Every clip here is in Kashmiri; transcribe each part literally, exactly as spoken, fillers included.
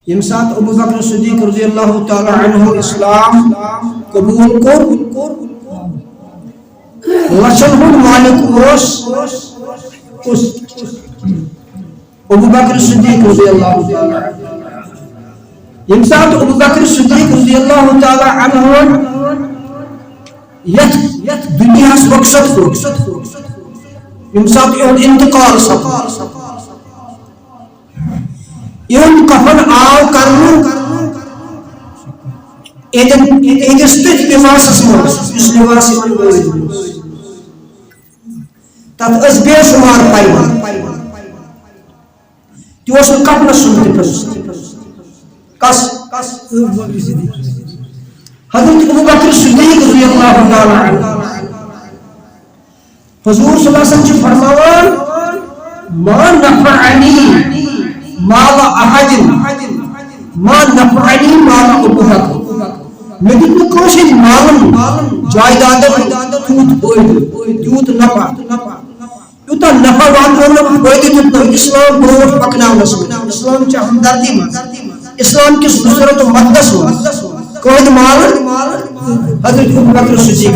ییٚمہِ ساتہٕ ابو بکر صدیق رضی اللہ تعالیٰ عنہ اسلام قبول کوٚر، لچھن ہُنٛد مالک اوس کُس؟ ابو بکر صدیق رضی اللہ تعالیٰ عنہ۔ ییٚمہِ ساتہٕ ابو بکر صدیق رضی اللہ تعالیٰ عنہ یتھ، یتھ دُنیاہس رخصت کوٚر، ییٚمہِ ساتہٕ یِہُنٛد انتقال سپُد، یِہُنٛد کفن آو کرنہٕ ییٚتٮ۪ن، ییٚتِس تٔتھۍ لباسس منٛز، یُس لباس یِمن ٲسۍ۔ تتھ ٲس بے شمار پلو۔ تہِ اوس نہٕ کفنس سُمبرِتھ۔ کس؟ حضرت ابو بکر صدیق رضی اللہ تعالیٰ عنہ۔ حضور صلی اللہ علیہ وسلم چھِ فرماوان، "ما نفعنی مال احد، ما نفعنی مال ابو بکر۔" مےٚ دیُت نہٕ کٲنٛسہِ ہٕنٛدۍ مالن، جایدادن تیوٗت فٲیدٕ، تیوٗت نفع، یوٗتاہ نفع واتنوو نہٕ، فٲیدٕ دیُت نہٕ اسلام برونٛٹھ پکناونس منٛز، اسلام چہِ ہمدردی منٛز، اسلام کِس نصرت و مددس منٛز کٲنٛسہِ مالن حضرت ابو بکر صدیق۔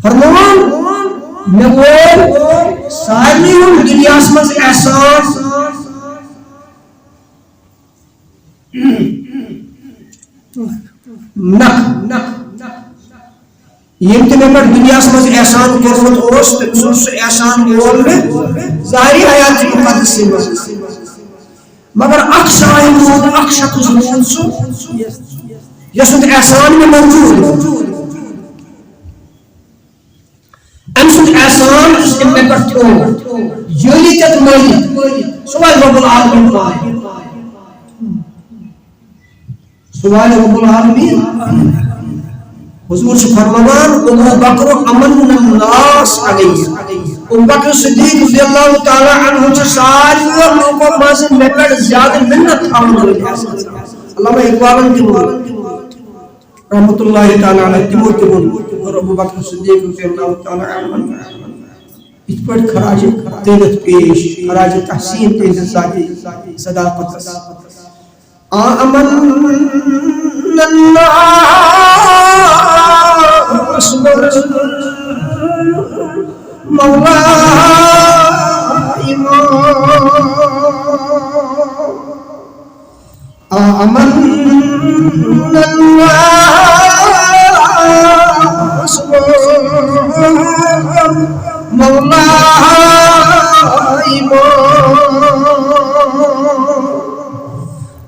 فرمووُن، مےٚ وول سارنٕے ہُنٛد دُنیاہَس منٛز احسان۔ نہ، نہ، ییٚمۍ تہِ مےٚ پٮ۪ٹھ دُنیاہَس منٛز احسان کوٚرمُت اوس، تٔمۍ سُنٛد سُہ احسان وول مےٚ ظاہری حیات مُقدسٕے منٛز۔ مگر اکھ صاحب روٗد، اکھ شخص روٗد سُہ، یَس سُنٛد احسان مےٚ موجود۔ أمۍ سُنٛد احسان یُس أمۍ مےٚ پٮ۪ٹھ تھوٚو، یٲری تہٕ مٲلی، سُہ والہِ رب العالمین پانے۔ سُہ والہِ رب العالمین۔ حضور چھُ فرماوان، "ابو بکر امن الناس علیہ۔" ابو بکر صدیق رضی اللہ تعالیٰ عنہ چھُ ساروِیو لوٗکو منٛز مےٚ پٮ۪ٹھ زیادٕ منت تھاوَن وٲلۍ آسان۔ علامہ اقبالن تہِ ووٚن۔ رحمۃ اللہ تعالیٰ علیہ، تِمو تہِ ووٚن، کوٚر ابو بکر صدیق رضی اللہ تعالیٰ عنہ یِتھ پٲٹھۍ خراج عقیدت پیش، خراج تحسین تِہنٛدِس ذاتی صداقتس۔ آ امن الناس مولا ایمان۔ آمن الناس مولا ایمان۔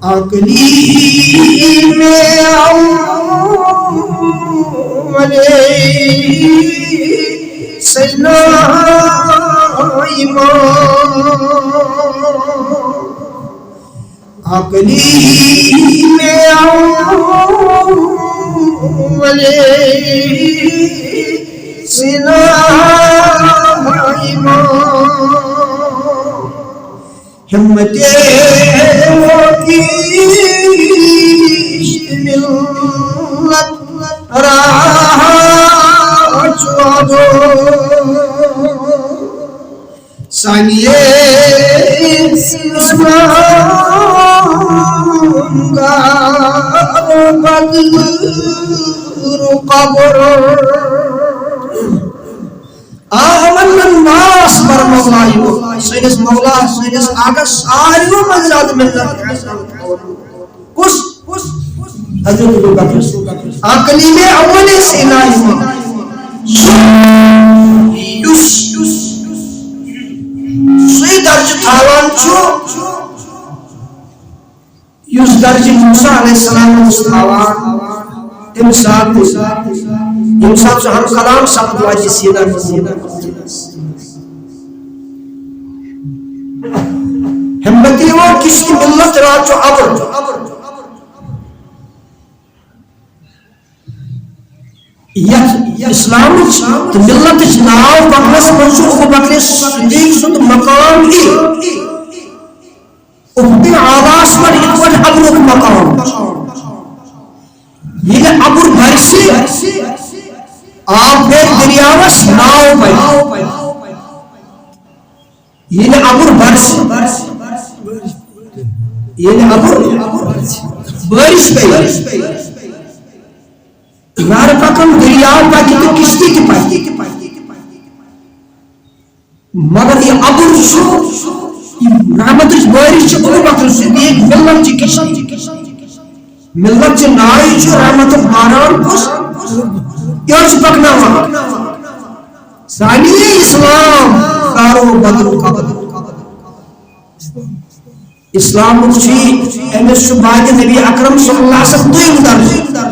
عقلی میں اول سجنا ایمان۔ عقلی میں اول سنا ایمان۔ ہمت و کیش ملت راہ چوادو۔ سانیے اسلام گار بدر قبر۔ آمن الناس بر مولا یو، سٲنِس مولا، سٲنِس آقا، ساروِیو منٛز زیادٕ منت۔ کُس؟ حضرت ابو بکر۔ عقلی میں اول سینا ایمان۔ یُس، یُس سُے درجہٕ تھاوان چھُ، یُس درجہٕ موسیٰ علیہ السلام اوس تھاوان، تَمہِ ساتہٕ، ییٚمہِ ساتہٕ سُہ ہم کلام سپُد وادی سینا منٛز۔ ہمتی و کس کی ملت را چو ابر۔ یتھ اسلامٕچ تہٕ ملتٕچ ناو پکنس منٛز چھُ ابو بکر صدیق سُنٛد مقام تہِ افقِ اعلیٰ ہس پٮ۪ٹھ یِتھ پٲٹھۍ ابرُک مقام۔ ییٚلہِ ابُر برسہِ، آب پھیرِ دٔریاوس، ناو پکہِ۔ ییٚلہِ ابُر برسہِ، ییٚلہِ ابُر، بٲرِش پیٚیہِ، نہرٕ پکن، دٔریاو پکہِ تہٕ کشتی تہِ پکہِ۔ مگر یہِ ابُر چھُ، یہِ رحمتٕچ بٲرِش چھِ، ابو بکر صدیق ملت چہِ کشتی، ملت چہِ نایہِ چھُ رحمتُک باران، کُس یہِ چھُ پکناوان۔ ثانی اسلام کارو بدر قبل۔ اسلامُک چھُ یہِ، أمِس چھُ بعد نبی اکرم صلی اللہ علیہ وسلم دوٚیِم درجہٕ۔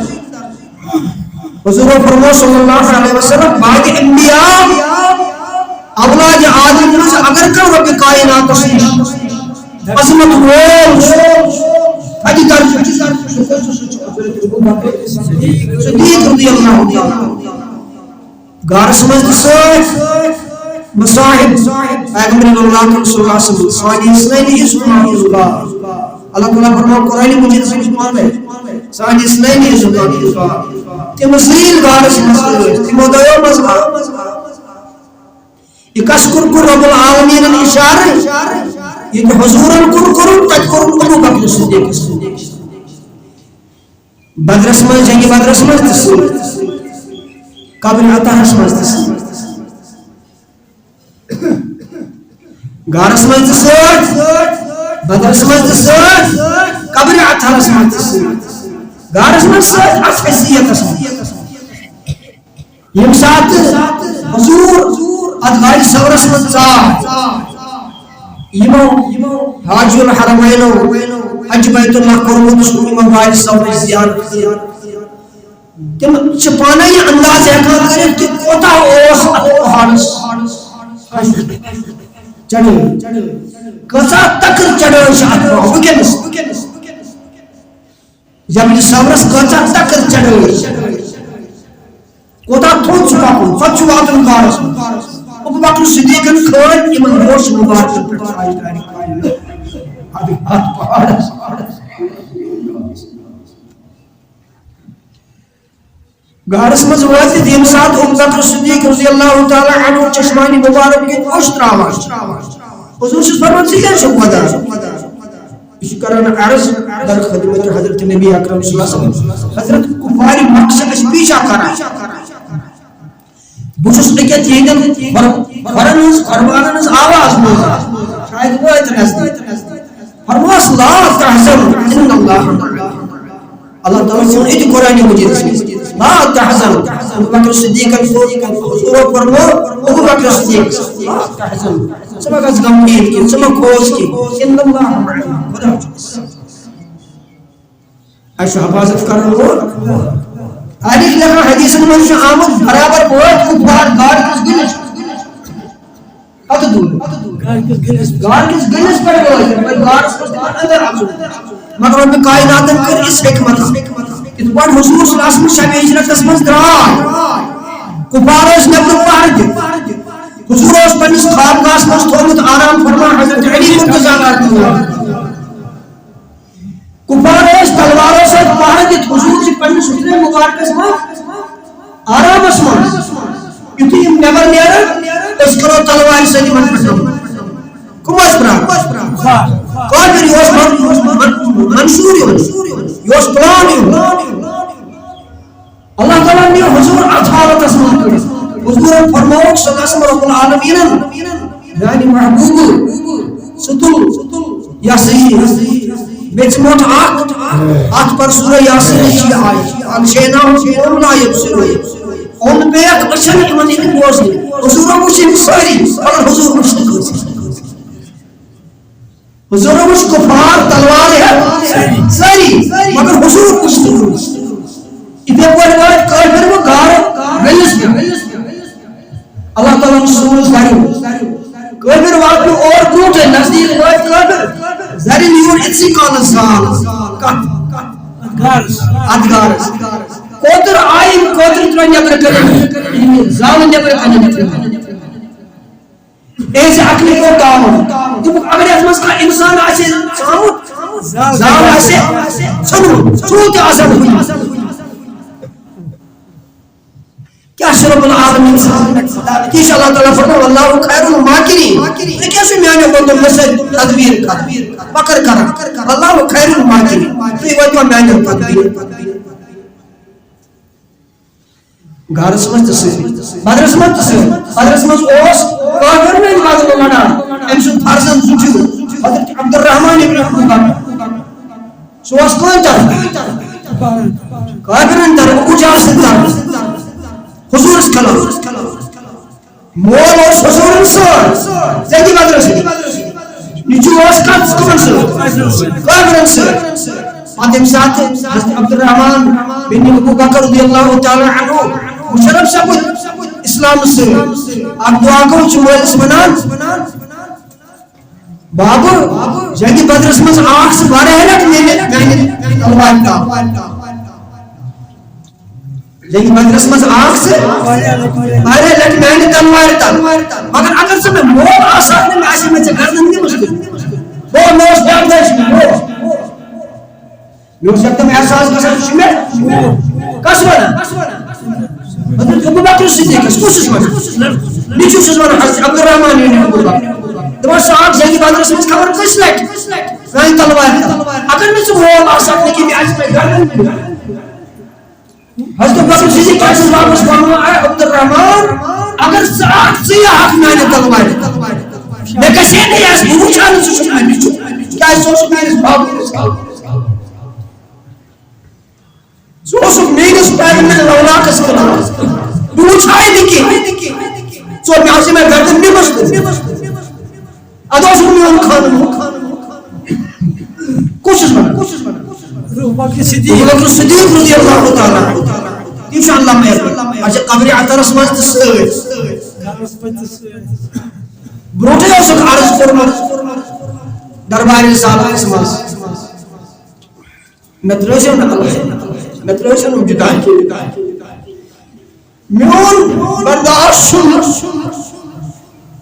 حضور فرمو صلی اللہ علیہ وسلم، بعد انبیاء اولاد آدم منٛز اگر کانٛہہ رۄبِ کائناتس نِش عظمت وول چھُ، تھدِ درجہٕ چھُ، سُہ کُس چھُ؟ سُہ چھُ حضرت ابو بکر صدیق رضی اللہ تعالیٰ عنہ۔ غارس منٛز تہِ سۭتۍ مصاحب، پیغمبر اللہ صلی اللہ علیہ وسلم، ثانی اثنین اذ ہما فی الغار۔ اللہ تعالیٰ فرماوان قرآن مجیدس منٛز پانے، ثانی اثنین اذ ہما فی الغار۔ تِم زٕ ییٚلہِ غارس منٛز ٲسۍ، تِمو دۄیو منٛز آو۔ یہِ کس کُن کوٚر رب العالمینن اشارٕ؟ یہِ تہِ حضورن کُن کوٚرُن، تتہِ کوٚرُن ابو بکر صدیقس کُن۔ بدرس منٛز، جنگِ بدرس منٛز تہِ سۭتۍ، قبرِ اطہرس منٛز تہِ سۭتۍ، غارس منٛز تہِ سۭتۍ، بدرس منٛز تہِ سۭتۍ، قبرِ اطہرس منٛز تہِ سۭتۍ، غارس منٛز سۭتۍ، اتھ حیثیتس منٛز۔ ییٚمہِ ساتہٕ حضور اتھ غارِ ثورس منٛز ژاو، یِمو حاجی الحرمینو حج بیت اللہ کوٚرمُت چھُ، یِمو غارِ ثورٕچ زیارت کٔر۔ تِم چھِ پانے یہِ انداز ہٮ۪کان کٔرِتھ کہِ کوتاہ اوس اتھ پہاڑس چڑٲے، کۭژاہ تکٕر چڑٲے چھِ اتھ پہاڑ وٕنکیٚنس۔ جبلِ ثورس کۭژاہ تکٕر چڑٲے، کوتاہ تھوٚد چھُ پکُن، پتہٕ چھُ واتُن غارس منٛز۔ ابو بکر صدیقن کھٲلۍ یِمن ہوش مبارکن پٮ۪ٹھ سایہِ دارِ کامہِ۔ اتھ پہاڑس۔ غارس منٛز وٲتِتھ ییٚمہِ ساتہٕ ابو بکر صدیق رضی اللہ تعالیٰ عنہ چشمانِ مبارک کِنۍ اوٚش تراوان چھُ، حضور چھُس فرمان، "ژٕ کیٛازِ چھُکھ ودان؟" یہِ چھُ کران عرض در خدمت حضرت نبی اکرم صلی اللہ علیہ وسلم۔ حضرت کفارِ مکہ چھِ اَسہِ پیچھا کران۔ بہٕ چھُس أکیٛاہ تِہنٛدٮ۪ن کھۄر-، کھۄرن ہٕنٛز، کھۄربانن ہٕنٛز آواز بوزان۔ شاید وٲتۍ نزدیٖک۔ فرموس، "لا تحزن، ان اللہ معنا۔" اللہ تعالیٰ ووٚن أتی قرآن مجیدس منٛز، "لا تحزن۔" ابو بکر صدیقن کوٚر، حضورو فرمو، ابو بکر صدیق، "لا تحزن۔" ژٕ مہ گژھ غمگیٖن کینٛہہ، ژٕ مہ کھوژ کینٛہہ۔ ان اللہ معنا، خدا چھُ اَسہِ سۭتۍ۔ اَسہِ چھُ حفاظت کرن وول۔ علی لیکھان حدیثن منٛز چھُ آمُت، برابر وٲتۍ کُفار غار کِس گٔلِس۔ کتھ دوٗرِ؟ غار کِس گٔلِس پٮ۪ٹھ وٲتۍ، یَپٲرۍ غارس منٛز تِمن اندر اژُن۔ مگر رۄبِ کائناتن کٔر یِژھ حکمت۔ یِتھ پٲٹھۍ حضور صلی اللہ علیہ وسلم شبِ ہجرتس منٛز درٛاے، کُفار ٲسۍ نٮ۪برٕ پہرٕ دِتھ۔ حضور اوس پننِس خانقاہس منٛز تھوٚومُت آرام فرما حضرت علی مرتضیٰ کرنہٕ۔ کُفار ٲسۍ تلوارو سۭتۍ پہرٕ دِتھ حضور چھِ پننِس حجرے مبارکس منٛز آرامس منٛز۔ یُتھُے یِم نٮ۪بر نیرن، أسۍ کرو تلوارِ سۭتۍ یِمن پٮ۪ٹھ حملہٕ۔ کٕم ٲسۍ پرٛاران؟ کافر۔ یہِ اوس من-، من-، منصوٗر یِہُنٛد، یہِ اوس پلان یِہُنٛد۔ اللہ تعالیٰ ہن نیو حضور اتھ حالتس منٛز کٔڑِتھ۔ حضورن فرمووُکھ صلی اللہ علیہ وسلم، رب العالمینن، میانہِ محبوبہٕ، ژٕ تُل، یہِ ہسا یہِ، میٚژِ موٚٹ اکھ، اتھ پر سورہ یاسین چھِ یہِ آیت، "انشینا قوم لا یبصرون"۔ اوٚن پیٚیَکھ أچھن یِمن یہِ نہٕ بوزنہِ۔ حضورن وٕچھ یِم سٲری، مگر حضور وٕچھ نہٕ کٲنٛسہِ۔ حضورن وٕچھ کفار تلوار ہٮ۪تھ سٲری، مگر حضور وٕچھ نہٕ کٲنٛسہِ۔ یِتھے پٲٹھۍ وٲتۍ کٲفر وۄنۍ غارٕ گٔلِس پٮ۪ٹھ۔ اللہ تعالیٰ ہن سوٗز زرِ۔ کٲفر واتنہٕ اور برونٛٹھے نزدیٖک وٲتۍ کٲفر۔ زرِ نیوٗر أتھسٕے کالس زال۔ کتھ؟ اتھ غارس۔ کوتر آیہِ، کوتر ترٛٲے نٮ۪برٕ کنہِ۔ زالہٕ نٮ۪برٕ کنہِ۔ اے زِ عقلہِ گوٚو تاوُن۔ دوٚپُکھ، اگر یتھ منٛز کانٛہہ انسان آسہِ ژامُت، زال آسہِ ژھنمُت، ژوٗنٛٹھ تہِ آسن کُنہِ۔ کیٛاہ چھِ رب العالمین سٕنٛز مدد۔ یہِ چھُ اللہ تعالیٰ فرماوان، "واللہ خیر الماکرین۔" تُہۍ کیٛاہ چھِو میٛانیو بندو مےٚ سۭتۍ تدبیر کران، مکر کران؟ "واللہ خیر الماکرین۔" تُہۍ وٲتِو میٛانیو تدبیر۔ گرس منٛز تہِ سۭتۍ، بدرس منٛز تہِ سۭتۍ۔ بدرس منٛز اوس کافرن ہٕنٛدۍ بدلہٕ لڑان أمۍ سُنٛد فرزند زُٹھیو حضرت عبدالرحمان ابن ابو بکر۔ سُہ اوس کٕہٕنۍ طرفہٕ؟ کافرن طرفہٕ، ابو جہل سٕنٛدِ طرفہٕ، حضورس خلاف۔ مول اوس حضورن سۭتۍ، زنگہِ بدرس سۭتۍ۔ نیٚچو اوس کتھ کٕمن سۭتۍ؟ کافرن سۭتۍ۔ پتہٕ ییٚمہِ ساتہٕ حضرت عبدالرحمان بن ابو بکر رضی اللہ تعالیٰ عنہ مشرف سپُد اسلام سۭتۍ، اکھ دعا گوٚو چھُ مٲلِس ونان، بابہٕ، جنگِ بدرس منٛز آکھ ژٕ واریاہ لٹہِ میانہِ، میانہِ تلوارِ تل۔ جنگِ بدرس منٛز آکھ ژٕ واریاہ لٹہِ میانہِ تلوارِ تل۔ مگر اگر ژٕ مےٚ مول آسہٕ ہاکھ نہٕ، مےٚ آسہِ ہے مےٚ ژےٚ گردن نِمٕژ تہِ۔ گوٚو، مےٚ اوس یاد، مےٚ اوس، مےٚ اوس یکدم احساس گژھان، یہِ چھُ مےٚ کس ونان؟ حضرت ابو بکر صدیقس کُس چھُس ونان؟ نیٚچوِس چھُس ونان، حضرت عبدالرحمان ابن ابو بکر۔ دپان، سُہ آو جنگِ بدرس منٛز خبر کٔژِ لٹہِ میانہِ تلوارِ تل۔ اگر نہٕ ژٕ وول آسہٕ ہاکھ، لیکن مےٚ آسہِ تۄہہِ گردن۔ حضرت ابو بکر صدیق کیٛاہ چھُس واپس فرماوان، اے عبدالرحمان، اگر ژٕ آکھ، ژٕ یہِ ہاکھ میانہِ تلوارِ تل۔ مےٚ گژھِ ہے نہٕ یَس، بہٕ وٕچھِ ہا نہٕ ژٕ چھُکھ مےٚ نیٚچوٗ۔ کیٛازِ سُہ اوس میٲنِس بابہٕ۔ ژٕ اوسُکھ میٲنِس پیغمبر اولاقس خلاف۔ بہٕ وٕچھِ ہا نہٕ کینٛہہ۔ ژٕ اوس مےٚ آسہِ مےٚ گردن نِمٕژ تہِ۔ اَدٕ اوسُکھ میون خانہٕ۔ کُس چھُس وَنان؟ ابو بکر صدیق۔ ابو بکر صدیق رضی اللہ تعالیٰ عنہ۔ تِم چھِ اللہ پیغمبر۔ اچھا، قبرِ اطہرس منٛز تہِ سۭتۍ۔ برونٛٹھٕے اوسُکھ عرض کوٚرمُت دربارِ رسالتس منٛز۔ مےٚ ترٛٲوزیو نہٕ الگ، مےٚ ترٛٲوزیو نہٕ جُدا کینٛہہ۔ میون برداشت چھُنہٕ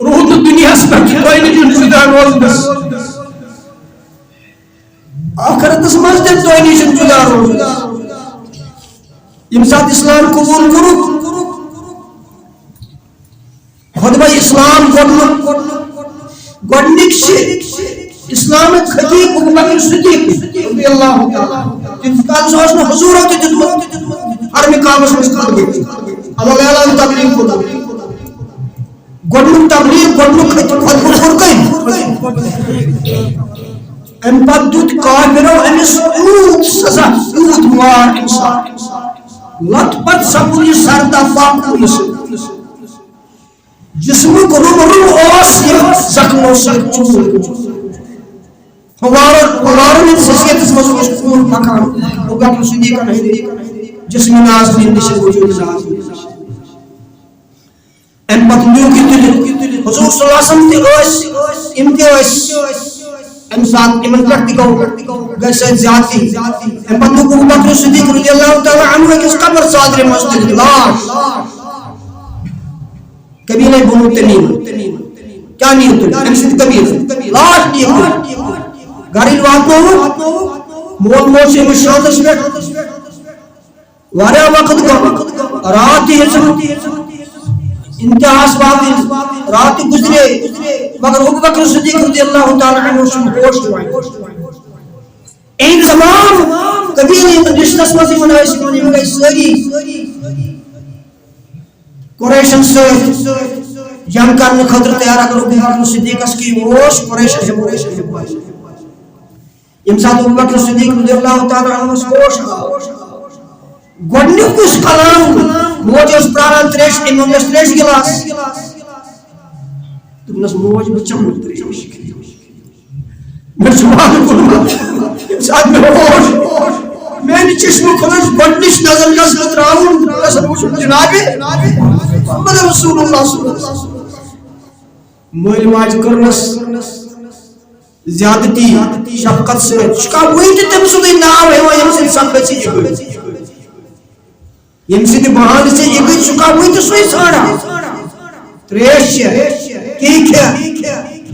روٗدمُت دُنیاہَس پٮ۪ٹھ تۄہہِ نِش جُدا روزنَس۔ آخرتَس منٛز تہِ تۄہہِ نِش جُدا روزنَس۔ ییٚمہِ ساتہٕ اِسلام قبوٗل کوٚرُکھ، خطبہ اسلام گۄڈنیُک، گۄڈنِکۍ چھِ اسلامٕکۍ خطیب ابو بکر صدیق رضی اللہ تعالیٰ۔ تیٖتِس کالس اوس نہٕ حضوٗرو تہِ دیُتمُت حرمِ کعبس منٛز خطبہٕ۔ اللہ اعلان تبلیغ کوٚرمُت۔ گۄڈنیُک تبلیغ، گۄڈنیُک خطبہٕ کوٚر کٔمۍ؟ اَمہِ پتہٕ دیُت کافرو أمِس یوٗت سزا، یوٗت مار أمِس۔ لتھ پتھ سپُد یہِ سر تہٕ پاک کُنس۔ جسمُک روٚم روٚم اوس یہِ زخمو سۭتۍ چوٗر۔ فوارن، فوارن ہٕنٛدِس حیثیتس منٛز اوس خوٗن پکان۔ ابو بکر صدیقن ہٕنٛدِ جسمِ نازنیٖن نِش، وجوٗدِ نازنیٖن نِش۔ اَمہِ پتہٕ نیوٗکھ یہِ تُلِتھ۔ حضور صلی اللہ علیہ وسلم تہِ ٲسۍ، یِم تہِ ٲسۍ۔ اَمہِ ساتہٕ یِمن پٮ۪ٹھ تہِ گوٚو، گژھِ سۭتۍ زیادتی۔ اَمہِ پتہٕ نیوٗکھ ابو بکر صدیق رضی اللہ تعالیٰ عنہ أکِس قبر ژادرِ منٛز تُلِتھ لاش۔ قبیلے بنو تمیم۔ کیٛاہ نِیِو تُہۍ؟ أمۍ سٕنٛدِ قبیلہٕ۔ لاش نِیِو تُہۍ۔ گرٕ ییٚلہِ واتنووُکھ، مول موج چھِ أمِس شانٛدس پٮ۪ٹھ۔ واریاہ وقت گوٚو۔ راتھ تہِ ہیٚژٕن انتہاہس واتٕنۍ۔ راتھ تہِ گُزرے۔ مگر ابو بکر صدیق رضی اللہ تعالیٰ عنہ چھُنہٕ ہوش یِوان۔ أمۍ تمام قبیلہٕ یِمن رشتس منٛز یِمن ٲسۍ، یِمن، یِم گٔے سٲری قریشن سۭتۍ جنگ کرنہٕ خٲطرٕ تیار۔ اگر ابو بکر صدیقس کینٛہہ اوس، قریش ٲسۍ، قریش ٲسۍ۔ ییٚمہِ ساتہٕ ابو بکر صدیق رضی اللہ تعالیٰ عنہس ہوش آو، گۄڈٕنیُک یُس کلام، موج ٲس پراران تریش، أمۍ اوٚن یَس تریش گِلاس۔ دوٚپنَس، "موج، بہٕ چَمہٕ نہٕ تریش۔ مےٚ چھُ وعدٕ کوٚرمُت، ییٚمہِ ساتہٕ مےٚ ہوش، میٛانہِ چشمہٕ کھُلَس گۄڈٕنِچ نظر گژھِ مےٚ ترٛاوُن، بہٕ گژھٕ وٕچھُن جنابِ محمد رسول اللہ صلی اللہ علیہ وسلم۔" مٲلۍ ماجہِ کٔرنَس زیادتی، شفقت سۭتۍ۔ چھُکھا وٕنہِ تہِ تٔمۍ سُنٛدُے ناو ہٮ۪وان، ییٚمہِ سۭتۍ سۄ کھٔژ یہِ گٔے؟ ییٚمہِ سۭتۍ بہانہٕ چھِ یہِ گٔے، چھُکھا وٕنہِ تہِ سُے ژھانٛڈان؟ تریش چھِ، کینٛہہ کھےٚ۔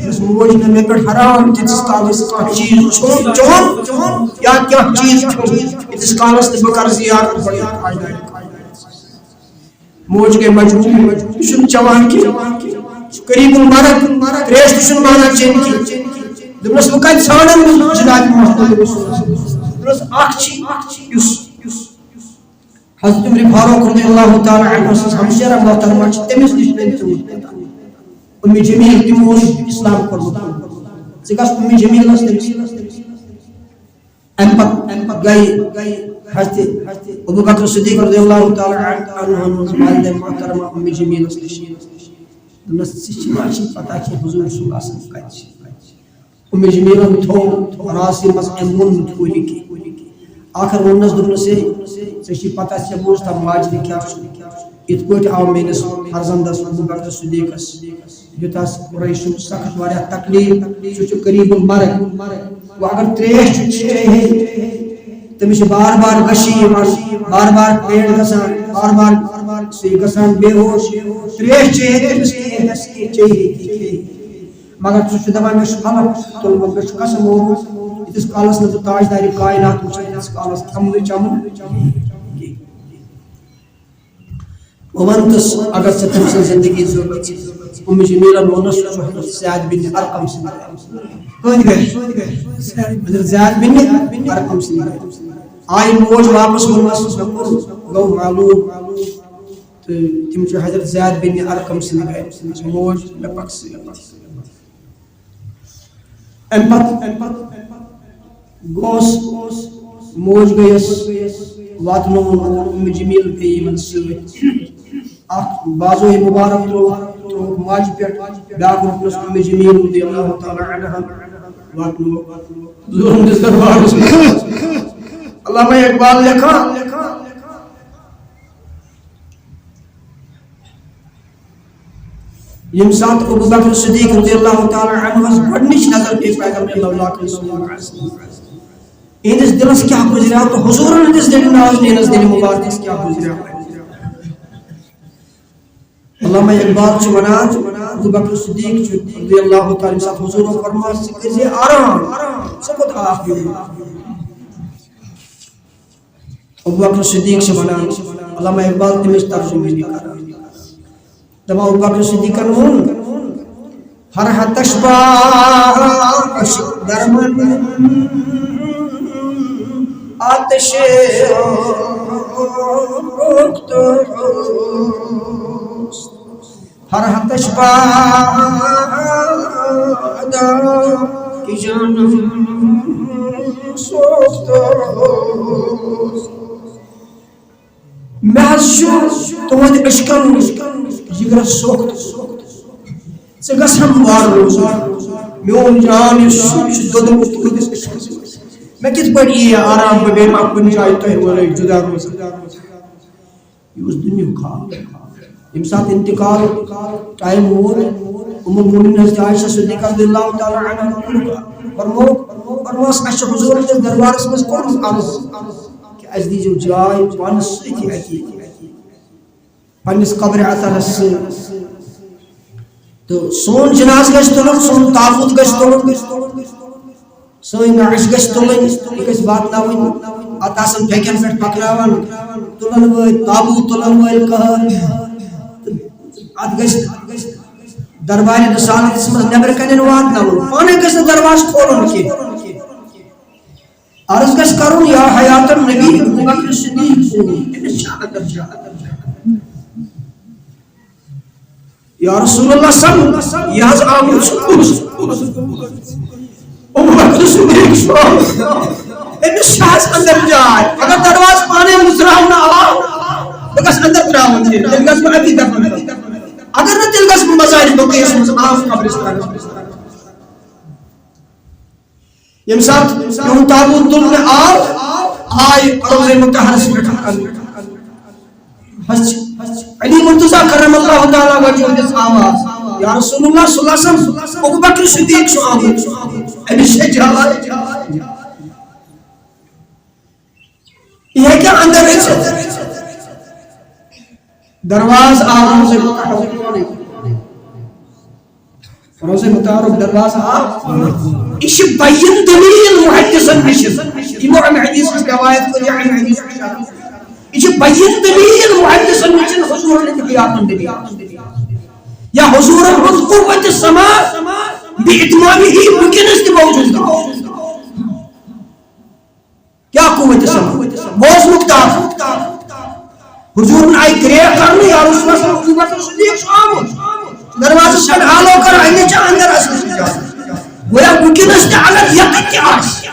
یُس موج نہٕ مےٚ پٮ۪ٹھ حرام تیٖتِس کالس کانٛہہ چیٖز کھیوٚن چیوٚن یا کانٛہہ چیٖز کھیوٚن، ییٖتِس کالس نہٕ بہٕ کرٕ زیارت پننہِ خانٛدارِ۔ موج گٔے مجبوٗر، یہِ چھُنہٕ چٮ۪وان کینٛہہ، یہِ چھُ قریب المرض، ترٛیش تہِ چھُنہٕ مانان چیٚنۍ کینٛہہ۔ دوٚپنَس، "وۄنۍ کَتہِ ژھانٛڈَن بہٕ جناب محمد رسول اللہ؟" دوٚپنَس، "اَکھ چھِ، یُس حضرت عمر فاروق رضی اللہ تعالیٰ عنہ سٕنٛز ہمشیرہ محترمہ چھِ، تٔمِس نِش نہٕ تیوٗت پتہ۔ اُمہِ جمیل، تِمو اوس اسلام کوٚرمُت۔ ژٕ گژھ اُمہِ جمیلس، تٔمِس۔" اَمہِ پتہٕ، اَمہِ پتہٕ گٔے حضرت ابو بکر صدیق رضی اللہ تعالیٰ عنہ ہٕنٛز والدہ محترمہ اُمہِ جمیلس نِش۔ دوٚپنَس، "ژےٚ چھِ ما چھِ پتہ کہِ حضور صلی اللہ علیہ وسلم کتہِ چھِ؟" اُمہِ جمیلن تھوٚو راسہِ منٛز اَمہِ ووٚن نہٕ تھوٚو یہِ کینٛہہ۔ ٲخر ووٚننَس، دوٚپنَس، "ہے، ژےٚ چھِ پتہ، ژےٚ بوٗز تَم ماجہِ کیٛاہ چھُ؟ یِتھ پٲٹھۍ آو میٲنِس فرزندس ابو بکر صدیقس، دیُت اَس قریشو سخت واریاہ تکلیف، سُہ چھُ قریب المرگ۔ وۄنۍ اگر ترٛیش چھُ چیٚیہِ ہے، تٔمِس چھِ بار بار غشی یِوان، بار بار پیٹ گژھان، بار بار سُہ یہِ گژھان بے ہوش۔ ترٛیش چیٚیہِ ہے تٔمِس کِہیٖنۍ، تَس کینٛہہ چیٚیہِ ہے کینٛہہ۔ مگر سُہ چھُ دَپان، مےٚ چھُ حلف تُلمُت، مےٚ چھُ قسم اوٚنمُت، ییٖتِس کالَس نہٕ بہٕ تاجدارِ کائنات وٕچھِ، تیٖتِس کالَس کھٮ۪مہٕ نہٕ چٮ۪مہٕ نہٕ کینٛہہ۔" وۄنۍ وَن تہٕ، اگر ژےٚ تٔمۍ سٕنٛز زندگی ضروٗرت چھِ، اُم جمیلن ووٚنُس، سُہ چھُ حضرت زید بن ارقم سٕنٛدِ گرِ۔ کٕہٕنٛدِ گرِ؟ حضرت زید بن ارقم سٕنٛدِ گرِ۔ آیہِ موج واپس، ووٚنمَس، مےٚ کوٚر، گوٚو معلوم۔ تہٕ تِم چھِ حضرت زید بن ارقم سٕنٛدِ گرِ۔ موج، مےٚ پَکھ سۭتۍ۔ اَمہِ پتہٕ، اَمہِ پتہٕ گوس موج گٔیَس، واتنووُن اُم جمیل پیٚیہِ یِمن سۭتۍ۔ اکھ بازوی مبارک ترٛووُکھ، ترٛووُکھ ماجہِ پٮ۪ٹھ، بیٛاکھ روٚٹنَس اُم جمیل رضی اللہ تعالیٰ عنہا واتنووُکھ۔ ظلم دِژ دربارس منٛز۔ علامہ اقبال لیکھان، ییٚمہِ ساتہٕ ابو بکر صدیق رضی اللہ تعالیٰ عنہس گۄڈٕنِچ نظر پیٚیہِ پیغمبر لولاک صلی اللہ علیہ وسلم، یِہنٛدِس دِلس کیٛاہ گُزریو تہٕ حضوٗرن ہٕنٛدِس دِلہِ ناز نینس دِلہِ مبارکس کیٛاہ گُزریو۔ علامہ اقبال چھُ ونان، ابو بکر صدیق چھُ رضی اللہ تعالیٰ، ییٚمہِ ساتہٕ حضوٗرن فرموو، "ژٕ کٔرۍ زِ آرام، ژٕ کوٚت آکھ یور؟" ابو بکر صدیق چھِ ونان، علامہ اقبال تٔمِس ترجمٲنی کران۔ دپان ابو بکر صدیقن ووٚن، "فرحتش باش درمن آتش پختوست، فرحتش بادا کی جانم سوختوست۔" مےٚ حظ چھُ تُہنٛدِ عشقن جگرس سوخت۔ ژٕ گژھن وارٕ روزُن۔ میون جان یُس چھُ، یہِ چھُ دوٚدمُت تُہنٛدِس عشقس منٛز۔ مےٚ کِتھ پٲٹھۍ یِیہِ آرام؟ بہٕ بیٚہمہٕ کُنہِ جایہِ تۄہہِ ورٲے جُدا روزان۔ یہِ اوس دُنیاہُک حال۔ ییٚمہِ ساتہٕ انتقال ٹایم ووت، ام المؤمنین حضرت عائشہ صدیقہ رضی اللہ تعالیٰ عنہا کوٚرُکھ، فرمووُکھ، فرمووُس، "اَسہِ چھُ حضوٗرس دربارس منٛز کوٚرمُت عرض کہِ اَسہِ دیٖزیو جاے پانس سۭتی اَتی، پننِس قبرِ اطہرس سۭتۍ۔ تہٕ سون جنازٕ گژھِ تُلُن، سون تابوت گژھِ تُلُن۔" سٲنۍ نعش گژھِ تُلٕنۍ، یہِ گژھِ واتناوٕنۍ۔ اَتھ آسَن پھیٚکٮ۪ن پٮ۪ٹھ پَکناوان، تُلَن وٲلۍ، تابوٗت تُلَن وٲلۍ کٕہٕر۔ تہٕ اَتھ گژھِ دربارِ رسالتَس منٛز نٮ۪برٕ کَنٮ۪ن واتناوُن، پانَے گژھِ نہٕ دروازٕ کھولُن کینٛہہ۔ عرض گژھِ کَرُن، یا حیات النبی ابو بکر صدیق، أمِس چھا اندر جاے؟ یا رسول اللہ صلی اللہ علیہ وسلم، یہِ حظ آمُت چھُ کُس؟ ابو بکر صدیق چھُ آمُت۔ أمِس چھِ حظ اندر جاے۔ اگر دروازٕ پانے مُژراونہٕ آو، بہٕ گژھٕ اندر تراوُن تیٚلہِ۔ تیٚلہِ گژھٕ بہٕ اَتی دفن کرُن۔ اگر نہٕ، تیٚلہِ گژھٕ بہٕ مزارِ بقیعس منٛز عام قبرستانس منٛز۔ ییٚمہِ ساتہٕ میون تابوت تُلنہٕ آو، آے روضے مطہرس پٮ۪ٹھ۔ حضرت علی مرتضیٰ کرم اللہ تعالیٰ وجہہ دِژ آواز، یا رسول اللہ صلی اللہ علیہ وسلم، ابو بکر صدیق چھُ آمُت، أمِس چھےٚ جاے؟ یہِ ہیٚکیٛاہ اندر أژِتھ؟ دروازٕ آو روضے مطہرُک۔ روضے مطہرُک دروازٕ آو۔ یہِ چھِ بین دلیل محدثن نِش۔ یِمو اَمہِ حدیث ہٕنٛز روایت کٔر یا اَمہِ حدیث ہٕنٛز شرح۔ یہِ چھِ بین دلیل محدثن وٕچھن حضورن ہٕنٛدِ حیاتن دلیل۔ یا حضورن ہٕنٛز قوت سما بے اتمامی ہی وٕنکیٚنس تہِ موجود۔ کیا قوت سما؟ بوزنُک طاقت۔ حضورن آیہِ کرٛیک کرنہٕ، یا رسول اللہ صلی اللہ علیہ وسلم، صدیق چھُ آمُت۔ دروازس پٮ۪ٹھ آلو کر، اَمہِ چھِ اندر اژنٕچ اجازت۔ گویا وٕنکیٚنس تہِ اگر ییٚتہِ تہِ آسہِ،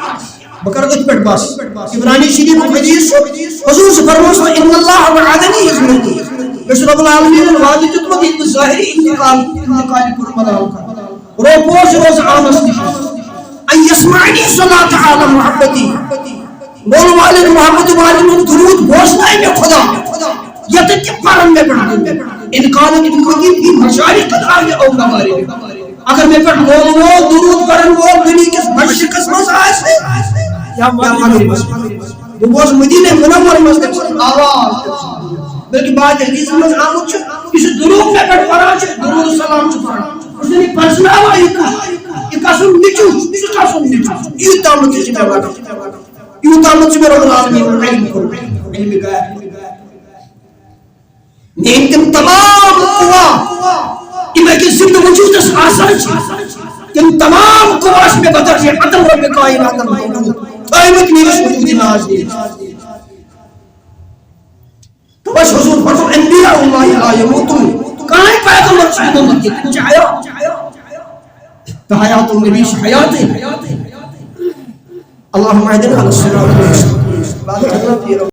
بہٕ کرٕ أتھۍ پٮ۪ٹھ بس۔ عبرانی شریفُک حدیث چھُ، حضور چھُ فرمومُت، "ان اللہ وعدنی اذ مت۔" مےٚ چھُ رب العالمینن وعدٕ دیُتمُت، ییٚلہِ بہٕ ظاہری انتقال، انتقالہِ پُر ملال کرٕ۔ روپوش روزٕ عامس نِش۔ ان یسمعنی صلاۃ اعلی محبتی۔ مول والٮ۪ن، محبت والٮ۪ن ہُنٛد درود بوزنایہِ مےٚ خدا۔ ییٚتٮ۪تھ تہِ پرن مےٚ پٮ۪ٹھ درود۔ ان کانت امتی فی مشارق الارض او مغاربها۔ اگر مےٚ پٮ۪ٹھ مول وول، درود پرن وول دُنیہکِس مشرقس منٛز آسہِ یا مغربس منٛز، بہٕ بوزٕ مدینہ منورہ منٛز تٔمۍ سٕنٛز آواز، تٔمۍ سٕنٛز۔ بلکہ بعض حدیثن منٛز آمُت چھُ، یُس یہِ درود مےٚ پٮ۪ٹھ پران چھُ، درود سلام چھُ پران، بہٕ چھُس تٔمِس پرزناوان، یہِ کُس، یہِ کسُنٛد نیٚچوٗ چھُ، سُہ کسُنٛد نیٚچوٗ چھُ، یوٗتامَتھ چھُ مےٚ وَنان، یوٗتامَتھ چھُ مےٚ رب العالمین علم کوٚرمُت، علم غیب۔ میٲنۍ تِم تمام قوا، یِم أکِس زِندٕ وجوٗدس آسان چھِ، تِم تمام قوا چھِ مےٚ بدر عدم رب کائناتن موجود تھٲومٕتۍ میٲنِس وجوٗدِ نازنیٖنَس۔ توے چھُ حضور فرمومُت، "انبیاء اللہ لا یموتون"، کانٛہہ پیغمبر چھُنہٕ مُمکن، تِم چھِ حیات۔ تہٕ حیات النبی چھِ حیاتٕے۔ اللہم اہدنا علی الصراط المستقیم۔